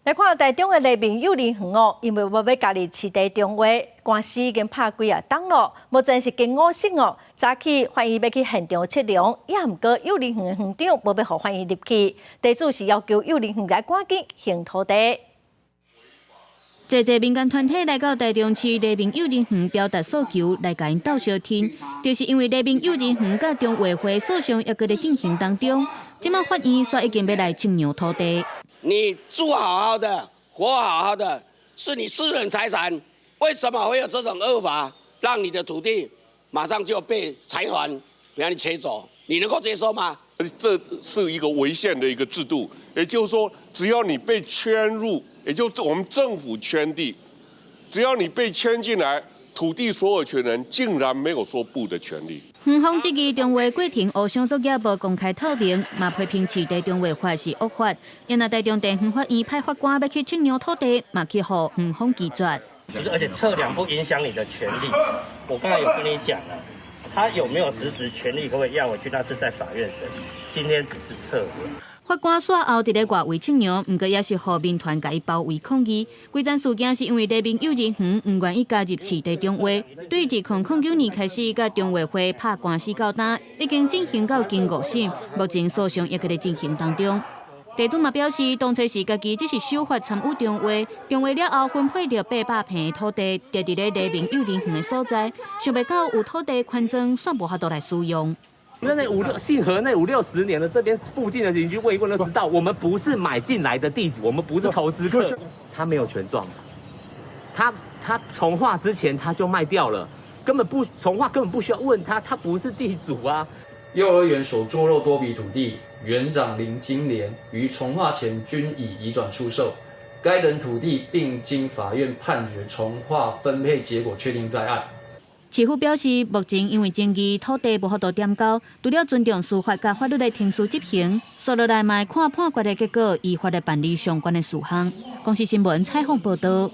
來看臺中的黎明幼兒園哦，因為無欲加入市地重劃，官司已經拍幾仔冬咯，目前是經五審哦。早起法院欲去現場測量，也毋過幼兒園的園長無欲予法院入去，地主是要求幼兒園來趕緊還土地。濟濟民間團體來到臺中市黎明幼兒園表達訴求，來共𪜶鬥相挺，就是因為黎明幼兒園佮重劃會訴訟猶閣咧進行當中，這馬法院煞已經欲來測量土地。你住好好的，活好好的，是你私人財產，為什麼會有這種惡法，讓你的土地馬上就被財團給你切走？你能夠接受嗎？這是一個違憲的一個制度，也就是說，只要你被圈入，也就是我們政府圈地，只要你被圈進來，土地所有權人竟然沒有說不的權利。園方質疑重劃過程烏箱作業無公開透明，嘛批評市地重劃法是惡法。因若臺中地方法院派法官欲去測量土地，嘛去予園方拒絕。而且測量不影響你的權利。我剛才有跟你講了，他有沒有實質權利可不可以要回去？那是在法院審理。今天只是測量。法官煞後佇咧外圍測量，毋過也是予民團共伊包圍抗議。規樁事件是因為黎明幼兒園毋願意加入市地重劃，對2009年開始，佮重劃會拍官司到今，已經進行到經五審，目前訴訟猶閣咧進行當中。地主嘛表示，當初是家己只是守法參與重劃，重劃了後分配著800坪的土地，就佇咧黎明幼兒園的所在，想袂到有土地寬增，煞無法度來使用。那五六信和那五六十年的這邊附近的鄰居問一問都知道，我們不是買進來的地主，我們不是投資客，他沒有權狀，他重劃之前他就賣掉了，根本不重劃，根本不需要問他，他不是地主啊。幼兒園所坐落多筆土地，園長林金蓮於重劃前均已移轉出售，該等土地並經法院判決重劃分配結果確定在案。市府表示，目前因為爭議土地無法度點交，除了尊重司法佮法律的程序執行，紲落來嘛會看判決的結果，依法來辦理相關的事項。公視新聞採訪報導。